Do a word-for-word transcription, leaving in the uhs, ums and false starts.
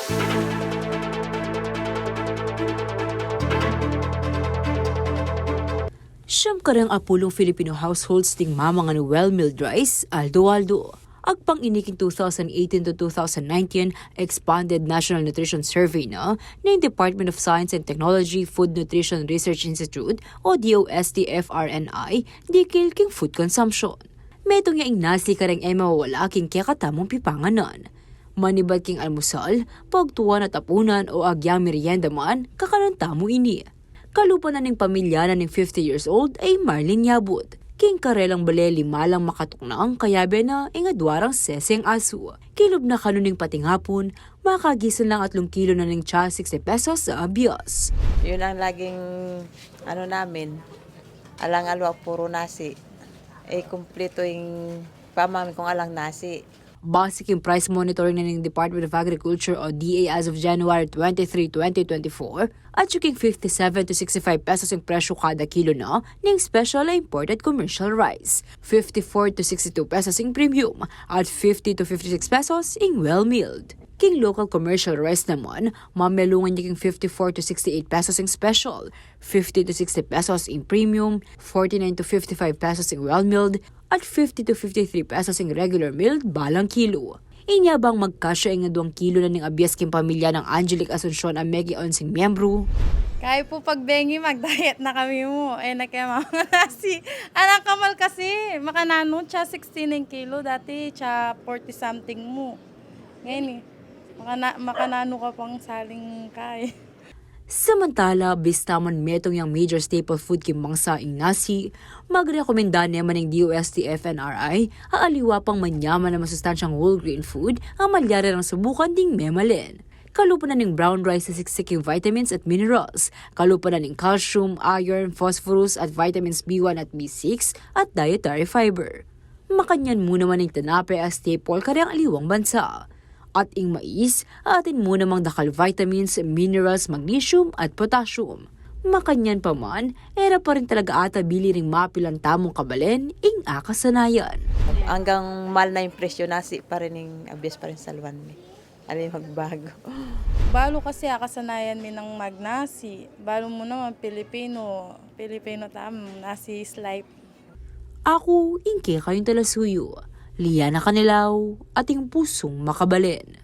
Siyam kareng apulung Filipino households ding mamangan well-milled rice aldo-aldo. Agpang ini king two thousand eighteen to two thousand nineteen Expanded National Nutrition Survey na ning Department of Science and Technology Food Nutrition Research Institute o D O S T F R N I dikil king food consumption. Metung ya ing nasi kareng e mawawala king kekatamung pipanganan. Manibat king almusal, pagtuan at apunan o agyang merienda man, kakanan tamu ini. Kalupa na ning pamilya na ning fifty years old a i Marlene Yabut. King karelang bale lima lang makatuknang kayabe na ing adwa rang seseng asu. Kilub na kanu ning pating apun, makagisan lang atlung kilo na ning tsa sixty pesos a abias. Yun ang laging ano namin, alang alwa puro nasi. E kumpleto ing pamamin kung alang nasi. Base king price monitoring na ning Department of Agriculture o D A as of January twenty-three, twenty twenty-four, atyu king fifty-seven to sixty-five pesos ing presyo kada kilo na ning special a imported commercial rice, fifty-four to sixty-two pesos ing premium, at fifty to fifty-six pesos ing well milled. King local commercial rice naman, mamelungan ya king fifty-four to sixty-eight pesos ing special, fifty to sixty pesos ing premium, forty-nine to fifty-five pesos ing well milled, at fifty to fifty-three pesos ing regular milled balang kilo. Inya bang magkasya ing adwang kilo na ning abias king pamilya nang Angelic Asuncion a meki onseng miyembru? Kaya po pag bengi, mag-diet na kami mu. E na kaya mamangan nasi. Anak kamal kasi, makananu, tsa sixteen ing kilo, dati tsa forty something mu. Ngayon e, makana-, makananu ka pang saling kay. Samantala, bista man metung yang major staple food king bangsa ing nasi, magrekomenda ne man ing D O S T F R N I a aliwa pang manyaman a masustansyang whole grain food a malyari rang subukan ding memalen. Kalupa na ning brown rice a siksik king vitamins at minerals, kalupa na ning calcium, iron, phosphorus at vitamins B one at B six at dietary fiber. Makanyan mu naman ing tinape a staple kareng aliwang bansa. At ing mais, atin mu namang dakal vitamins, minerals, magnesium, at potassium. Makanyan pa man, e ra pa rin talaga ata bili ring mapilan tamung kabalen ing akasanayan. Anggang mal na ing presyo, nasi pa rin ing abias pa rin salwan mi. Alin magbago? Balu kasi akasanayan mi nang magnasi. Balu mu naman Pilipino, Pilipino tam, nasi is life. Aku ing kekayung talasuyu, Liana Canelao, atin pusung makabalen.